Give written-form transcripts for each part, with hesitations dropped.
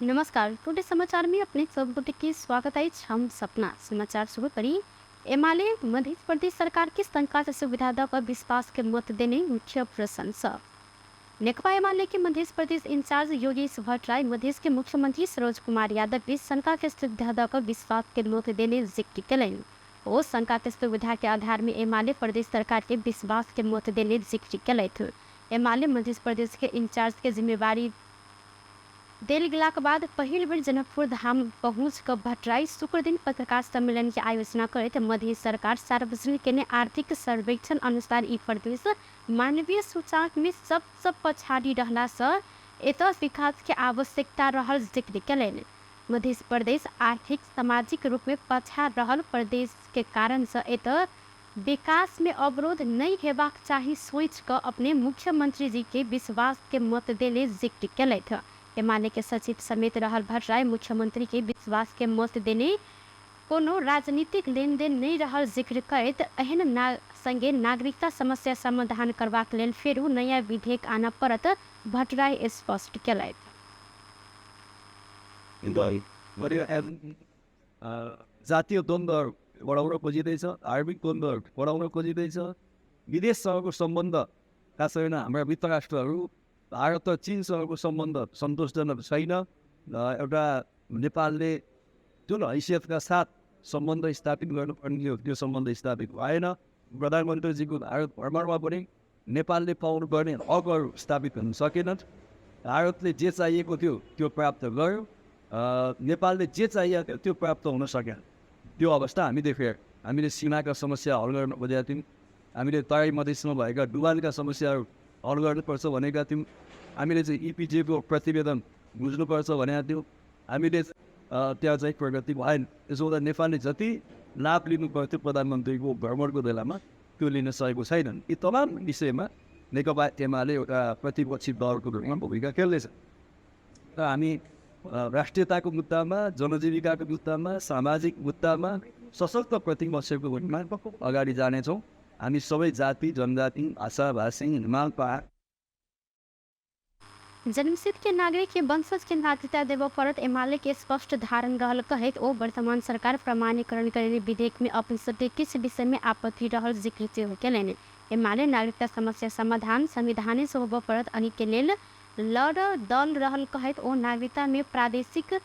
नमस्कार, टुडे समाचार में अपने सब गोटे के स्वागत अछि। हम सपना समाचार शुरू करी। एमाले मध्य प्रदेश सरकार के शंका से सुविधा दऽ कऽ विश्वास के मत देने मुख्य प्रशंसा। नेकपा एमाले के मध्य प्रदेश इंचार्ज योगेश भट्टराई मधेश के मुख्यमंत्री सरोज कुमार यादव के शंका के सुविधा दऽ कऽ विश्वास के मत देने जिक्र केलनि। ओ शंका के सुविधा के आधार में एमाले प्रदेश सरकार के विश्वास के मत देने जिक्र केलथि। एमाले मध्य प्रदेश के इंचार्ज के जिम्मेवारी देल गेलाक बाद पहिल बेर जनकपुर धाम पहुँच कऽ भट्टराई शुक्रदिन पत्रकार सम्मेलन के आयोजना करैत मध्य सरकार सार्वजनिक केने आर्थिक सर्वेक्षण अनुसार ई प्रदेश मानवीय सूचांक में सबसँ पछाड़ी रहला सँ एतय विकास के आवश्यकता रहल जिक्र केलनि। मध्य प्रदेश आर्थिक सामाजिक रूप में पछा रहल प्रदेश के कारण सँ एतय विकास में अवरोध नहि हेबाक चाही सोचि कऽ अपने मुख्यमंत्री जी के विश्वास के मत देने जिक्र केलथि। एमाले के सचिव समेत रहल भट्टराई मुख्यमंत्री के विश्वास के मत देने कोनो राजनीतिक लेनदेन नहि रहल जिक्र करैत एहन संगे नागरिकता समस्या समाधान करबाक लेल फेरू नयाँ विधेयक आनऽ पड़त भट्टराई स्पष्ट केलथि। जातीय द्वन्द्वहरू बढाउन खोजिँदैछ, धार्मिक द्वन्द्वहरू बढाउन खोजिँदैछ, विदेशसँगको सम्बन्ध खास गरिकन हाम्रा मित्र राष्ट्रहरू भारत र चिनसँगको सम्बन्ध सन्तोषजनक छैन। एउटा नेपालले जुन हैसियतका साथ सम्बन्ध स्थापित गर्नुपर्ने थियो त्यो सम्बन्ध स्थापित भएन। प्रधानमन्त्रीजीको भारत भ्रमणमा पनि नेपालले पाउनुपर्ने हकहरू स्थापित हुन सकेनन्। भारतले जे चाहिएको थियो त्यो प्राप्त गर्यो, नेपालले जे चाहिएको थियो त्यो प्राप्त हुन सकेन। त्यो अवस्था हामी देख्यौँ। हामीले सीमाका समस्या हल गर्न खोजेका थियौँ, हामीले तराई मधेसमा भएका डुबानका समस्याहरू हल गर्नुपर्छ भनेका थियौँ, हामीले चाहिँ इपिजेको प्रतिवेदन बुझ्नुपर्छ भनेका थियौँ। हामीले त्यहाँ चाहिँ प्रगति भएन। त्यसो हुँदा नेपालले जति लाभ लिनु पर्थ्यो प्रधानमन्त्रीको भ्रमणको बेलामा त्यो लिन सकेको छैनन्। यी तमाम विषयमा नेकपा एमाले एउटा प्रतिपक्षी दलको रूपमा भूमिका खेल्दैछ र हामी राष्ट्रियताको मुद्दामा, जनजीविकाको मुद्दामा, सामाजिक मुद्दामा सशक्त प्रतिपक्षको रूपमा अगाडि जानेछौँ। हामी सबै जाति, जनजाति, भाषा भाषी, हिमाल पहाड जन्मसिद्ध के नागरिक के वंशज के नागरिकता देबऽ पड़त एमाले के स्पष्ट धारण रहल कहैत ओ वर्तमान सरकार प्रमाणीकरण करेने विधेयक में अपन सबके किछु विषय में आपत्ति रहल जिक्र सेहो केलनि। एमाले नागरिकता समस्या समाधान संविधाने से होबऽ पड़त एहि के लेल लड़ दल रहल कहैत ओ नागरिकता में प्रादेशिक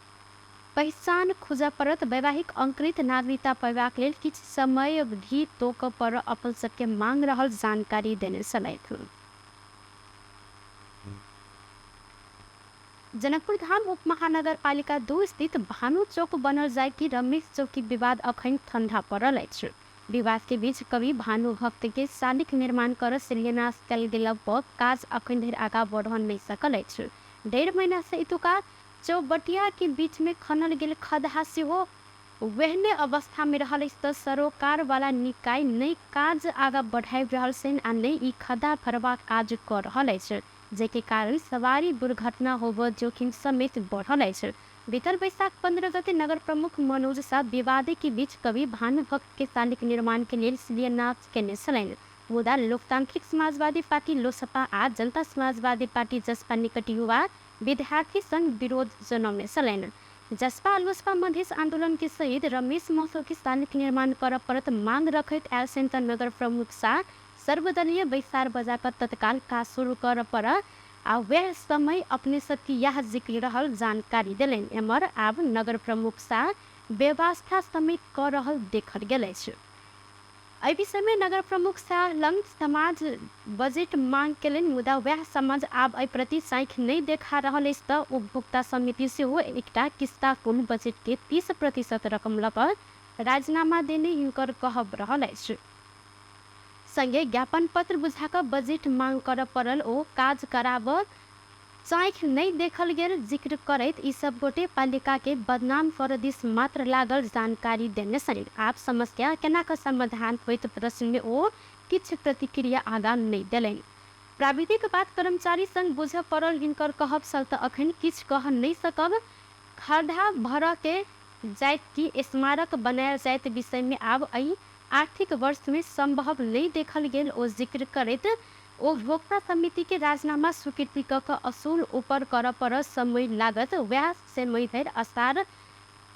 पहिचान खोजऽ पड़त, वैवाहिक अंकृत नागरिकता पयबाक लेल किछु समय अवधि तोकऽ पड़ऽ अपन सबके मांग रहल जानकारी देने छलथि। जनकपुर धाम उप महानगरपालिका 2 स्थित भानु चौक बनल जाय कि रमेश चौक की विवाद अखन ठंडा पड़ल अछि। विवाद के बीच कवि भानु भक्त के शालिक निर्माण कर शिलान्यास कयल गेला पर काज अखन धरि आगा बढ़ नहि सकल अछि। 1.5 महीना से एतुका चौबटिया के बीच में खनल गेल खदहा सेहो वहने अवस्था में रहल अछि त सरोकार वाला निकाय नहि काज आगा बढ़ाबि रहल छनि आ नहि ई खद्दा भरबाक काज कऽ रहल अछि, जाहिके कारण सवारी दुर्घटना होबऽ जोखिम समेत बढ़ल अछि। बीतल वैशाख 15 गते नगर प्रमुख मनोज शाह विवादे के बीच कवि भानुभक्त के शालिक निर्माण के लेल शिलान्यास केने छलनि। मुदा लोकतांत्रिक समाजवादी पार्टी लोसपा आ जनता समाजवादी पार्टी जसपा निकट युवा विद्यार्थी संग विरोध जनौने छलनि। जसपा लोसपा मधेस आंदोलन के शहीद रमेश महतो के शालिक निर्माण करऽ पड़त मांग रखैत आयल छनि त नगर प्रमुख शाह सर्वदलीय बैसार बजा कऽ तत्काल काज शुरू करऽ पड़त आ वएह समय अपने सबके यैह जिक्र रहल जानकारी देलनि। एम्हर आब नगर प्रमुख शाह व्यवस्था समेत कऽ रहल देखल गेल अछि। एहि विषय मे नगर प्रमुख शाह लग समाज बजेट मांग केलनि, मुदा वएह समाज आब एहि प्रति साँखि नहि देखा रहल अछि त उपभोक्ता समिति सेहो एकटा किस्ता कुल बजेट के 30% रकम लऽ कऽ राजीनामा देने हिनकर कहब रहल अछि। संगे ज्ञापन पत्र बुझा कऽ बजेट मांग करऽ पड़ल ओ काज कराबऽ चाँखि नहि देखल गेल जिक्र करैत ई सब गोटे पालिका के बदनाम करऽ दिस मात्र लागल जानकारी देने छनि। आब समस्या केना कऽ समाधान होइत प्रश्न मे ओ किछु प्रतिक्रिया आगाँ नहि देलनि। प्राविधिक बात कर्मचारी संग बुझऽ पड़ल हिनकर कहब छल त अखन किछु कह नहि सकब। खड्डा भरऽ के जाइत कि स्मारक बनायल जाइत विषय मे आब एहि आर्थिक वर्ष मे संभव नहि देखल गेल ओ जिक्र करैत उपभोक्ता समिति के राजीनामा स्वीकृति क क असूल ऊपर करऽ पर समय लागत, वएह समय धरि असार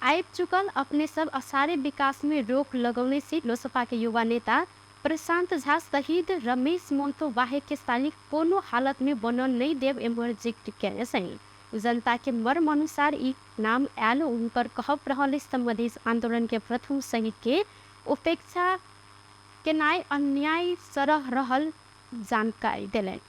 आबि चुकल। अपने सब असारे विकास में रोक लगौने से लोसपा के युवा नेता प्रशांत झा शहीद रमेश महतो बाहेक के शालिक कोनो हालत में बनल नहीं देव एम्हर जिक्र केने छनि। जनता के मर्म अनुसार ई नाम आयल उनकर कहब रहल अछि। मधेश आंदोलन के प्रथम शहीद के उपेक्षा केनाइ अन्याय सरह रहल जानकारी देलनि।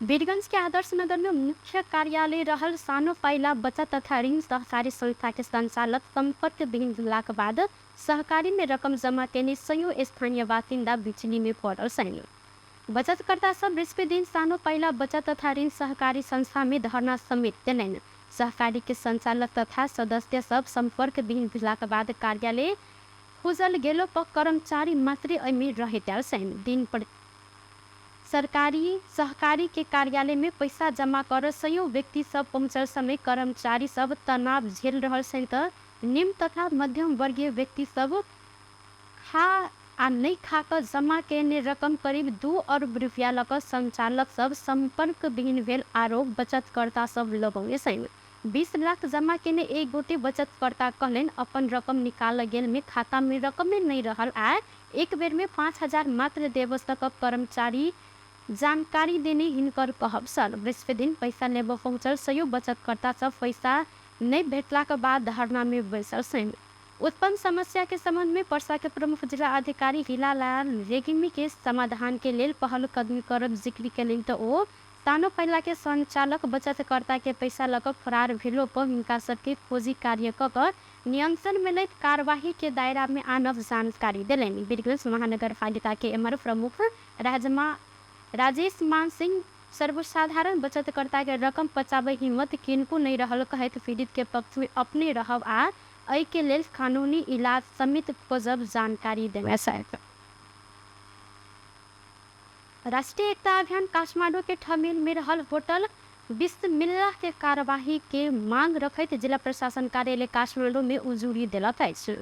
वीरगंज के आदर्श नगर में मुख्य कार्यालय रहल सानो पाइला बचत तथा ऋण सहकारी संस्था के संचालक संपर्क विहीन भेलाक बाद सहकारी में रकम जमा केने सयौं स्थानीय बासिन्दा बिचली में पड़ल छनि। बचतकर्ता सब बृहस्पति दिन सानो पाइला बचत तथा ऋण सहकारी संस्था में धरना समेत देलनि। सहकारी के संचालक तथा सदस्य सब संपर्क विहीन भेलाक बाद कार्यालय खुजल गेलो पर कर्मचारी मात्रै एहिमे रहैत आयल छनि। दिन पर सरकारी सहकारी के कार्यालय में पैसा जमा कर सयौं व्यक्ति सब पहुँचल समय कर्मचारी सब तनाव झेल रहल छनि त निम्न तथा मध्यम वर्गीय व्यक्ति सब खा आ नहि खा कऽ जमा केने रकम करीब 2 अरब रुपया लऽ कऽ संचालक सब संपर्क विहीन भेल आरोप बचतकर्ता सब लगौने छनि। 20 लाख जमा केने एक गोटे बचतकर्ता कहलनि, अपन रकम निकालऽ गेल में खाता में रकमे नहि रहल आ एक बेर में 5000 मात्र देबऽ सकब कर्मचारी जानकारी देने हिनकर कहब छल। बृहस्पति दिन पैसा लेबऽ पहुँचल सयौं बचतकर्ता सब पैसा नहि भेटलाक बाद धरना में बैसल छनि। उत्पन्न समस्या के संबंध में पर्सा के प्रमुख जिला अधिकारी हीलालाल रेग्मी के समाधान के लेल पहल कदमी करब जिक्र केलनि त ओ सानो पहिला के संचालक बचतकर्ता के पैसा लऽ कऽ फरार भेलो पर हिनका सबके खोजी कार्य कऽ कऽ नियंत्रण में लैत कार्यवाही के दायरा में आनब जानकारी देलनि। वीरगंज महानगरपालिका के एमर प्रमुख राजेश मान सिंह सर्वसाधारण बचतकर्ता के रकम पचाबै हिम्मत किनको नहि रहल कहैत पीड़ित के पक्ष में अपने रहब आ एहि के लेल कानूनी इलाज समेत खोजब जानकारी देने छथि। राष्ट्रीय एकता अभियान काठमाडौँ के ठमेल में रहल होटल बिस्मिल्लाह के कार्यवाही के मांग रखैत जिला प्रशासन कार्यालय काठमाडौँ में उजुरी देलक अछि।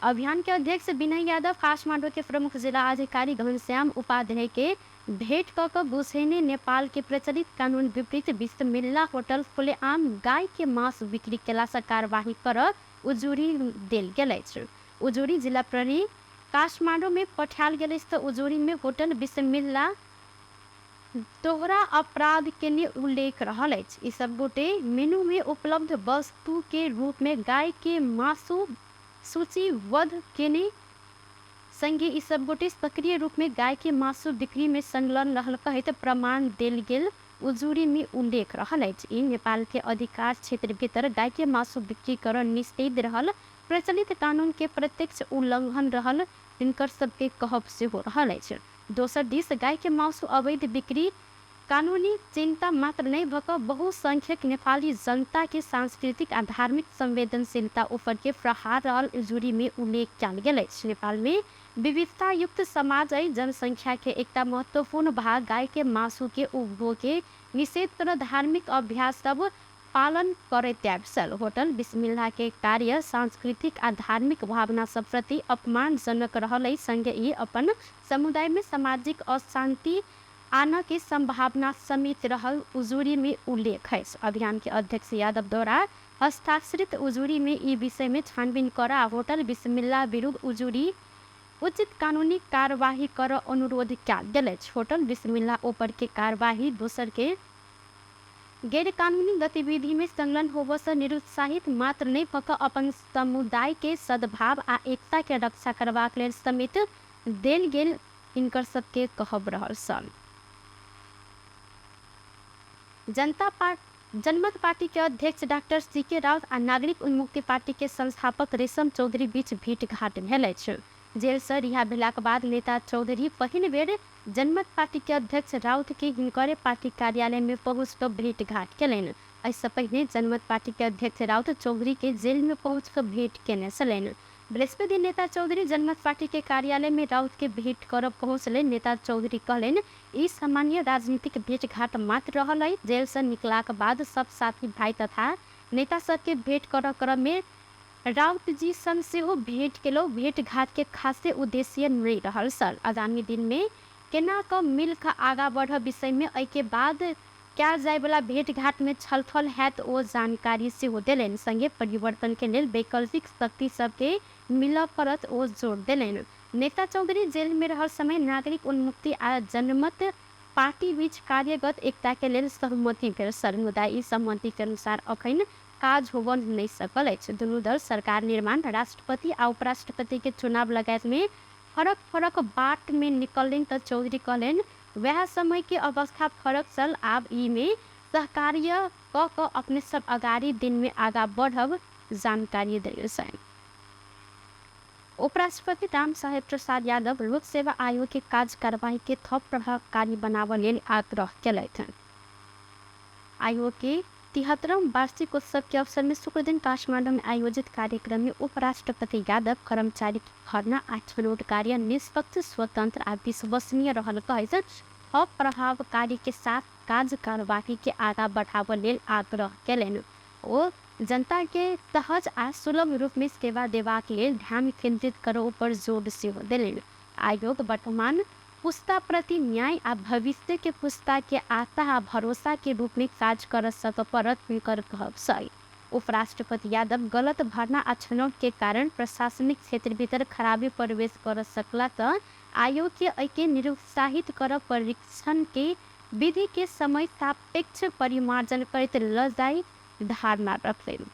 अभियान के अध्यक्ष विनय यादव काठमाडौँ के प्रमुख जिला अधिकारी घनश्याम उपाध्याय के भेंट कऽ कऽ बुझेने नेपाल के प्रचलित कानून विपरीत बिस्मिल्लाह होटल खुलेआम गाय के मांस बिक्री केला से कार्यवाही कर उजुरी देल गेल अछि। उजुरी जिला प्रहरी काठमाडौँ में पठायल गेल अछि त उजुरी में होटल बिस्मिल्लाह दोहरा अपराध के ने उल्लेख रहल अछि। ई सब गोटे मेनू में उपलब्ध वस्तु के रूप में गाय के मासु सूचीबद्ध केने संगे ई सब गोटे सक्रिय रूप में गाय के मासु बिक्री में संलग्न रहल कहैत प्रमाण देल गेल उजुरी में उल्लेख रहल अछि। ई नेपाल के अधिकार क्षेत्र भीतर गाय के मासु बिक्री कर निषेध रहल प्रचलित कानून के प्रत्यक्ष उल्लंघन रहल हिनकर सबके कहब सेहो रहल अछि। दोसर दिस गाय के मासु अवैध बिक्री कानूनी चिंता मात्र नहि भऽ कऽ बहुसंख्यक नेपाली जनता के सांस्कृतिक आ धार्मिक संवेदनशीलता ऊपर के प्रहार रहल उजुरी में उल्लेख कयल गेल अछि। नेपाल में विविधता युक्त समाज अइ जनसंख्या के एकटा महत्वपूर्ण भाग गाय के मासु के उपभोग के निषेध कर धार्मिक अभ्यास सब पालन करैत आबि छल। होटल बिस्मिल्लाह के कार्य सांस्कृतिक आ धार्मिक भावना सब प्रति अपमानजनक रहल अछि, संगे ई अपन समुदाय में सामाजिक अशांति आनऽ के संभावना समेत रहल उजुरी में उल्लेख अछि। अभियान के अध्यक्ष यादव द्वारा हस्ताक्षरित उजुरी में ई विषय में छानबीन कर आ होटल बिस्मिल्लाह विरुद्ध उजुरी उचित कानूनी कार्यवाही कर अनुरोध कयल गेल अछि। होटल बिस्मिल्लाह ऊपर के कार्यवाही दोसर के गैरकानूनी गतिविधि में संलग्न होबऽ सँ निरुत्साहित मात्र नहि भऽ कऽ अपन समुदाय के सद्भाव आ एकता के रक्षा करबाक लेल समेत देल गेल हिनकर सबके कहब रहल छल। जनता पार्टी जनमत पार्टी के अध्यक्ष डॉक्टर सी के राउत आ नागरिक उन्मुक्ति पार्टी के संस्थापक रेशम चौधरी बीच भेंटघाट भेल अछि। जेल से रिहा भेलाक बाद नेता चौधरी पहिल बेर जनमत पार्टी के अध्यक्ष राउत के हिनकरे पार्टी कार्यालय में पहुँच कऽ भेंटघाट केलनि। एहिसँ पहिने जनमत पार्टी के अध्यक्ष राउत चौधरी के जेल में पहुँच कऽ भेंट केने छलनि। बृहस्पति दिन नेता चौधरी जनमत पार्टी के कार्यालय में राउत के भेंट करऽ पहुँचलनि। नेता चौधरी कहलनि, ई सामान्य राजनीतिक भेंटघाट मात्र रहल अछि। जेल से निकलाक बाद सब साथी भाई तथा नेता सबके भेंट करऽ क्रम में राउत जी संग सेहो भेंट केलहुँ। भेंट घाट के खासे उद्देश्य नहि रहल सर। आगामी दिन में केना क मिल क आगा बढ़ विषय में एहि के बाद कयल जाय वाला भेंट घाट में छलफल हैत ओ जानकारी सेहो देलनि। संगे परिवर्तन के लेल वैकल्पिक शक्ति सबके मिलऽ पड़त ओ जोर देलनि। नेता चौधरी जेल में रहल समय नागरिक उन्मुक्ति आ जनमत पार्टी बीच कार्यगत एकता के लेल सहमति भेल सर, मुदा ई सहमति के अनुसार अखन काज होबऽ नहि सकल अछि। दुनू दल सरकार निर्माण, राष्ट्रपति आ उपराष्ट्रपति के चुनाव लगायत में फरक फरक बाट में निकलनि तऽ चौधरी कहलनि वएह समय के अवस्था फरक छल, आब ई में सहकार्य कऽ कऽ अपने सब अगाडि दिन में आगा बढ़ब जानकारी देने छनि। उपराष्ट्रपति राम साहेब प्रसाद यादव लोक सेवा आयोग के काज कारवाही के थप प्रभावकारी बनाबऽ लेल आग्रह केलथि। आयोग के 73वां वार्षिकोत्सव के अवसर में शुक्रदिन काठमांडू में आयोजित कार्यक्रम में उपराष्ट्रपति यादव कर्मचारी भर्ना आ छनौट कार्य निष्पक्ष, स्वतंत्र आ विश्वसनीय रहल कहैत थप प्रभावकारी के साथ काज कार्यवाही के आगा बढ़ाबऽ लेल आग्रह केलनि। ओ जनता के सहज आ सुलभ रूप में सेवा देबाक लेल ध्यान केंद्रित करऽ ऊपर जोर सेहो देलनि। आयोग वर्तमान पुस्ता प्रति न्याय आ भविष्य के पुस्ता के आशा आ भरोसा के रूप में काज कर सक पड़त हुनकर कहब छल। उपराष्ट्रपति यादव गलत भर्ना आ छनौट के कारण प्रशासनिक क्षेत्र भीतर खराबी प्रवेश कर सकला तऽ आयोग के एहिके निरुत्साहित कर परीक्षण के विधि के समय सापेक्ष परिमार्जन करैत ल जाय धारणा रखलनि।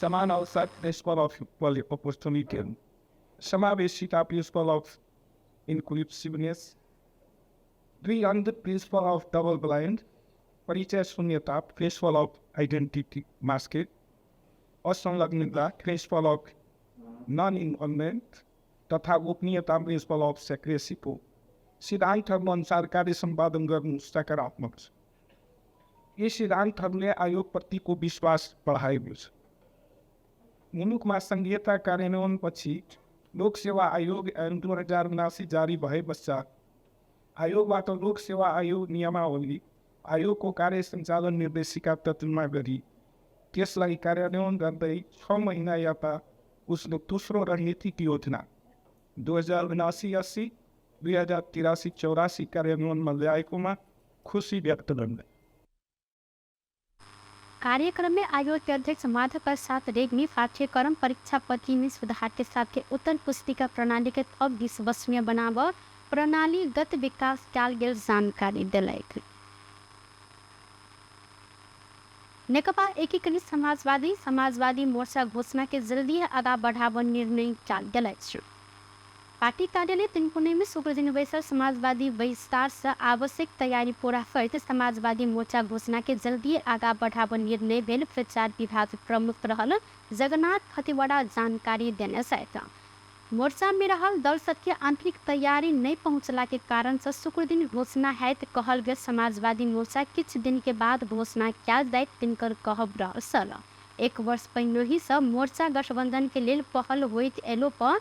समान अवसर प्रिंसिपल ऑफ इक्वल अपॉर्चुनिटी, समावेशिता प्रिंसिपल ऑफ इन्क्लूसिवनेस, द्विअंध प्रिंसिपल ऑफ डबल ब्लाइंड, परिचय शून्यता प्रिंसिपल ऑफ आइडेंटिटी मास्केड, असंलग्नता प्रिंसिपल ऑफ नन इन्वॉल्वमेंट तथा गोपनीयता प्रिंसिपल ऑफ सेक्रेसीको सिद्धान्तहरू अनुसार कार्य सम्पादन गर्नु सकारात्मक छ। यी सिद्धान्तहरूले आयोगप्रतिको विश्वास बढाएको छ। मुलुकमा सङ्घीयता कार्यान्वयनपछि लोक सेवा आयोग ऐन 2079 जारी भए पश्चात आयोगबाट लोक सेवा आयोग नियमावली, आयोगको कार्य सञ्चालन निर्देशिका तर्जुमा गरी त्यसलाई कार्यान्वयन गर्दै 6 महिना याता उसको दोस्रो रणनीतिक योजना 2079-80 2083-84 कार्यान्वयनमा ल्याएकोमा खुसी व्यक्त गर्दै कार्यक्रम में आयोग के अध्यक्ष माधव प्रसाद रेग्मी पाठ्यक्रम परीक्षा पद्धति में सुधार के साथ उत्तर पुस्तिका प्रणाली के थप विश्वसनीय बनाब प्रणालीगत विकास कयल गेल जानकारी देलक। नेकपा एकीकृत समाजवादी समाजवादी मोर्चा घोषणा के जल्दी आगा बढ़ाब निर्णय कयल गेल अछि। पार्टी कार्यालय तिनकुने में शुक्रदिन बैसल समाजवादी बैसार से आवश्यक तैयारी पूरा करैत समाजवादी मोर्चा घोषणा के जल्दी आगा बढ़ाब निर्णय भेल प्रचार विभाग प्रमुख रहल जगन्नाथ खतिवड़ा जानकारी देने छथि। मोर्चा में रहल दल सबके आंतरिक तैयारी नहीं पहुंचला के कारण से शुक्रदिन घोषणा हैत कहल गेल समाजवादी मोर्चा किछु दिन के बाद घोषणा कयल जाइत तिनकर कहब रहल छल। एक वर्ष पहिनहि से मोर्चा गठबंधन के लेल पहल होइत एलो पर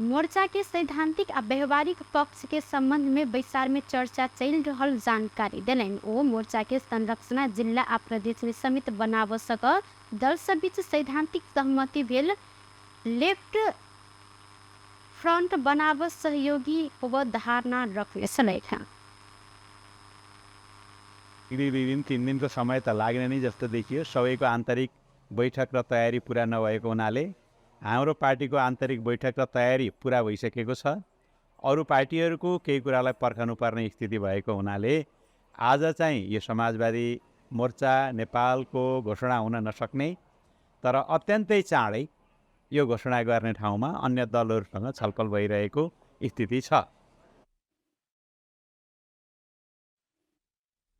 मोर्चा के सैद्धांतिक आ व्यवहारिक पक्ष के संबंध में बैसार में चर्चा चलि रहल जानकारी देलनि। ओ मोर्चा के संरचना जिला आ प्रदेश में समित बनाब सक दल सब बीच सैद्धांतिक सहमति भेल लेफ्ट फ्रंट बनाब सहयोगी होब धारणा रखने छलथि। 2 दिन 3 दिनको समय त लाग्ने नै जस्तो देखियो। सबैको आन्तरिक बैठक र तयारी पुरा नभएको हुनाले हाम्रो पार्टीको आन्तरिक बैठक र तयारी पुरा भइसकेको छ। अरू पार्टीहरूको केही कुरालाई पर्खनु पर्ने स्थिति भएको हुनाले आज चाहिँ यो समाजवादी मोर्चा नेपालको घोषणा हुन नसक्ने, तर अत्यन्तै चाँडै यो घोषणा गर्ने ठाउँमा अन्य दलहरूसँग छलफल भइरहेको स्थिति छ।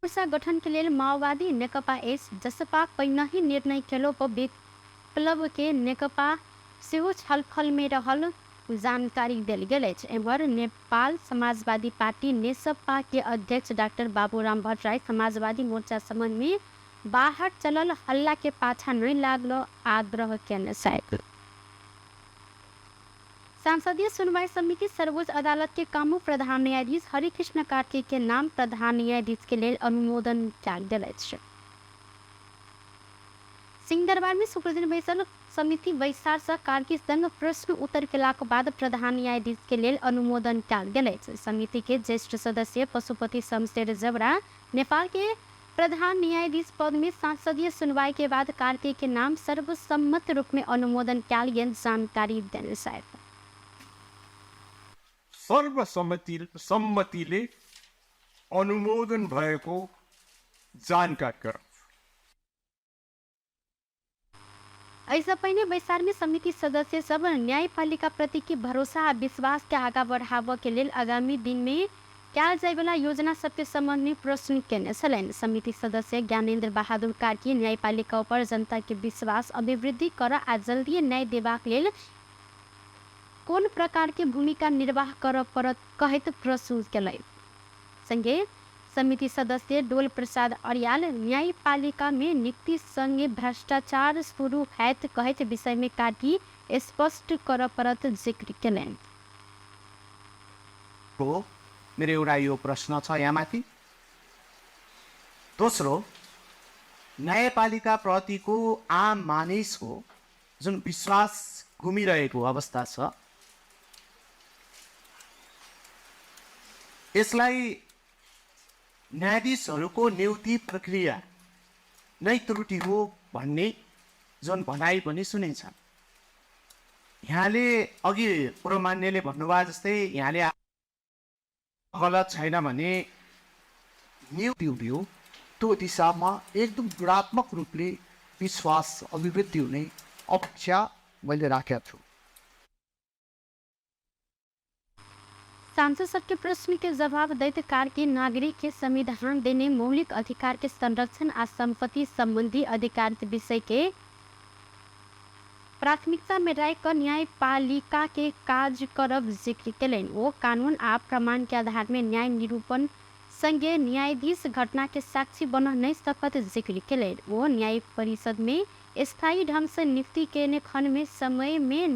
मोर्चा गठन के लेल माओवादी, नेकपा एस, जसपा पहिनहि निर्णय केलो पर विप्लव के नेकपा सेहो छलफल में रहल जानकारी देल गेल अछि। एम्हर नेपाल समाजवादी पार्टी नेसपा के अध्यक्ष डाक्टर बाबूराम भट्टराई समाजवादी मोर्चा संबंध में बाहर चलल हल्ला के पाछा नहीं लागल आग्रह केने छथि। संसदीय सुनवाई समिति सर्वोच्च अदालत के कामू प्रधान न्यायाधीश हरिकृष्ण कार्की के नाम प्रधान न्यायाधीश के लेल अनुमोदन कयल गेल अछि। सिंहदरबार में शुक्रदिन बैसल समिति बैसार से कार्की संग प्रश्न उत्तर केलाक बाद प्रधान न्यायाधीश के लेल अनुमोदन कयल गेल अछि। समिति के ज्येष्ठ सदस्य पशुपति शमशेर जबरा नेपाल के प्रधान न्यायाधीश पद में संसदीय सुनवाई के बाद कार्की के नाम सर्वसम्मत रूप में अनुमोदन कयल गेल जानकारी देने छथि। सर्वसम्मति सम्मतिले अनुमोदन भएको जानकारी गराउँछु। एहिसँ पहिने बैसार में समिति सदस्य सब न्यायपालिका प्रति के भरोसा आ विश्वास के आगा बढ़ाबऽ के लेल आगामी दिन में कयल जायवला योजना सबके संबंध में प्रश्न केने छलनि। समिति सदस्य ज्ञानेन्द्र बहादुर कार्की न्यायपालिका ऊपर जनता के विश्वास अभिवृद्धि करऽ आ जल्दी न्याय देबाक लेल कोन प्रकार के भूमिका निर्वाह करऽ पड़त कहैत प्रश्न केलनि। संगे समिति सदस्य डोल प्रसाद अर्याल न्यायपालिका में नियुक्ति संगे भ्रष्टाचार शुरू हैत कहैत विषय में कार्की स्पष्ट करऽ पड़त जिक्र केलनि। हो, मेरो एउटा यो प्रश्न छ यहाँ माथि। दोस्रो, न्यायपालिका प्रतिको आम मानिसको जुन विश्वास गुमिरहेको अवस्था छ, यसलाई न्यायाधीशहरूको नियुक्ति प्रक्रिया नै त्रुटि हो भन्ने जुन भनाइ पनि सुनिन्छ। यहाँले अघि पूर्वमान्यले भन्नुभयो जस्तै यहाँले गलत छैन भने नियुक्ति हुने हो, त्यो दिशामा एकदम गुणात्मक रूपले विश्वास अभिवृद्धि हुने अपेक्षा मैले राखेको छु। सांसद सबके प्रश्न के जवाब दैत कार्की नागरिक के संविधान देने मौलिक अधिकार के संरक्षण आ संपत्ति संबंधी अधिकार के विषय के प्राथमिकता में राखि कऽ न्यायपालिका के काज करब जिक्र केलनि। ओ कानून आ प्रमाण के आधार में न्याय निरूपण संगे न्यायाधीश घटना के साक्षी बनऽ नहि सकत जिक्र केलनि। ओ न्याय परिषद में स्थायी ढंग से नियुक्ति केने खन में समय में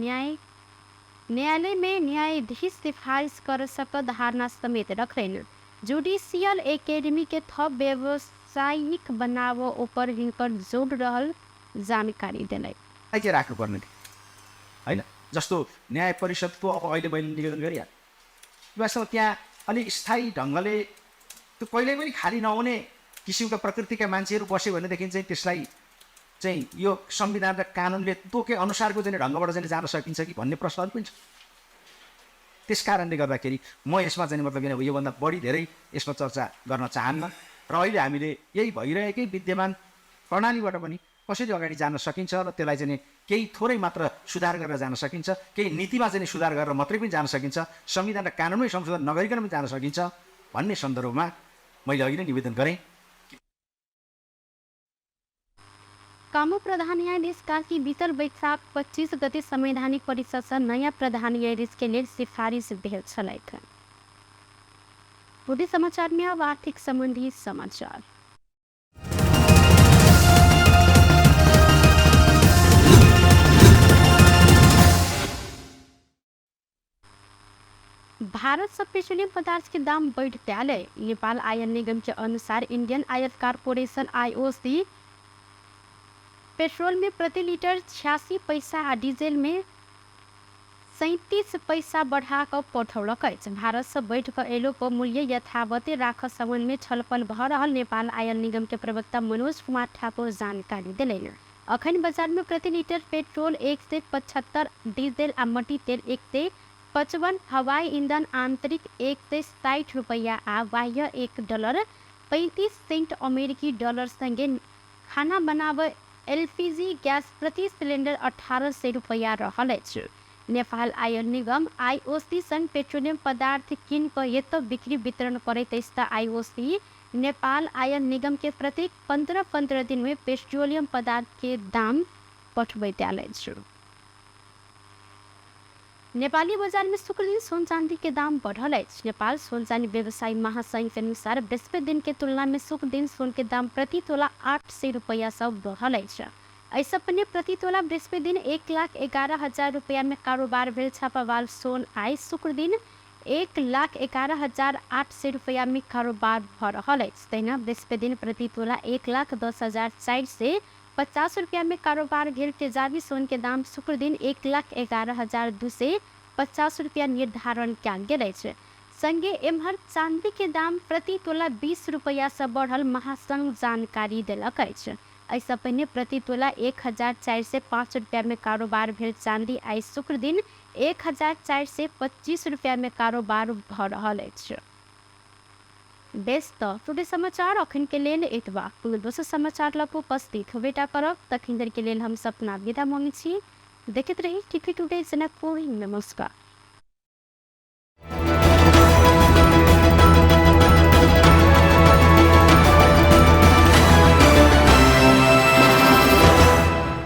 न्यायालय में न्यायाधीश सिफारिश कर सकत धारणा समेत रखलनि। जुडिशियल एकेडमी के थप व्यावसायिक बनाव ऊपर हिनकर जोड़ रहल जानकारी देलनि। चाहिँ राख्नुपर्ने होइन, जस्तो न्याय परिषदको अब अहिले मैले निवेदन गरिहालेँ, वास्तवमा त्यहाँ अलिक स्थायी ढङ्गले त्यो कहिल्यै पनि खाली नहुने किसिमका प्रकृतिका मान्छेहरू बस्यो भनेदेखि चाहिँ त्यसलाई चाहिँ यो संविधान र कानुनले तोके अनुसारको चाहिँ ढङ्गबाट चाहिँ जान सकिन्छ कि भन्ने प्रश्नहरू पनि छ। त्यस कारणले गर्दाखेरि म यसमा चाहिँ मतलब किन योभन्दा बढी धेरै यसमा चर्चा गर्न चाहन्न र अहिले हामीले यही भइरहेकै विद्यमान प्रणालीबाट पनि कसरी अगाडि जान सकिन्छ र त्यसलाई चाहिँ केही थोरै मात्र सुधार गरेर जान सकिन्छ, केही नीतिमा चाहिँ सुधार गरेर मात्रै पनि जान सकिन्छ, संविधान र कानुनमै संशोधन नगरिकन पनि जान सकिन्छ भन्ने सन्दर्भमा मैले अघि नै निवेदन गरेँ। कामु प्रधान न्यायाधीश कार्की बीतल बैशाख 25 गते संवैधानिक परिषद से नयाँ प्रधान न्यायाधीश के लेल सिफारिश भेल छलैक। समाचार में अब आर्थिक संबंधी समाचार। भारत से पेट्रोलियम पदार्थ के दाम बढ़ गया। नेपाल आयल निगम के अनुसार Indian oil corporation IOC petrol में प्रति लीटर 86 पैसा आ डीजल में 37 पैसा बढ़ा कऽ पठौलक अछि। भारत से बढ़ि कऽ एलो पर मूल्य यथावते राखऽ संबंध में छलफल भऽ रहल नेपाल आयल निगम के प्रवक्ता मनोज कुमार ठाकुर जानकारी देलनि। अखन बाजार में प्रति लीटर पेट्रोल 175, डीजल आ मट्टी तेल 155, हवाई ईंधन आंतरिक 160 रुपैया आ बाह्य $1.35 अमेरिकी डॉलर संगे खाना बनाबय एलपीजी गैस प्रति सिलिंडर 1800 रुपैया रहल अछि। नेपाल आयल निगम आईओसी संग पेट्रोलियम पदार्थ किन कऽ एतऽ बिक्री वितरण करैत अछि तऽ आईओसी नेपाल आयल निगम के प्रत्येक 15-15 दिन में पेट्रोलियम पदार्थ के दाम पठबैत आयल अछि। नेपाली बजार में शुक्रदिन सोन चांदी के दाम बढ़ल अछि। नेपाल सोन चांदी व्यवसायी महासंघ के अनुसार बृहस्पति दिन के तुलना में शुक्रदिन सोन के दाम प्रति तोला 800 रुपैया सब बढ़ल अछि। एहिसँ पहिने प्रति तोला बृहस्पति दिन 1,11,000 रुपैया में कारोबार भेल छापावाल सोन आइ शुक्रदिन 1,11,800 रुपैया में कारोबार भऽ रहल अछि। तहिना बृहस्पति दिन प्रति तोला 1,10,400 50 रुपया में कारोबार भेल तेजाबी सोन के दाम शुक्र दिन 1,11,250 रुपया निर्धारण कयल गेल अछि। संगे एम्हर चांदी के दाम प्रति तोला 20 रुपया से बढ़ल महासंघ जानकारी देलक अछि। एहिसँ पहिने प्रति तोला 1405 रुपया में कारोबार भेल चांदी आइ शुक्र दिन 1425 रुपया में कारोबार भऽ रहल अछि। बेस तऽ टुडे समाचार अखन के लेल एतबा। कोनो दोसर समाचार लऽ कऽ उपस्थित होबेटा करब, तखन धरि के लेल हम सपना विदा मांगै छी। देखैत रही टीवी टुडे जनकपुर। नमस्कार।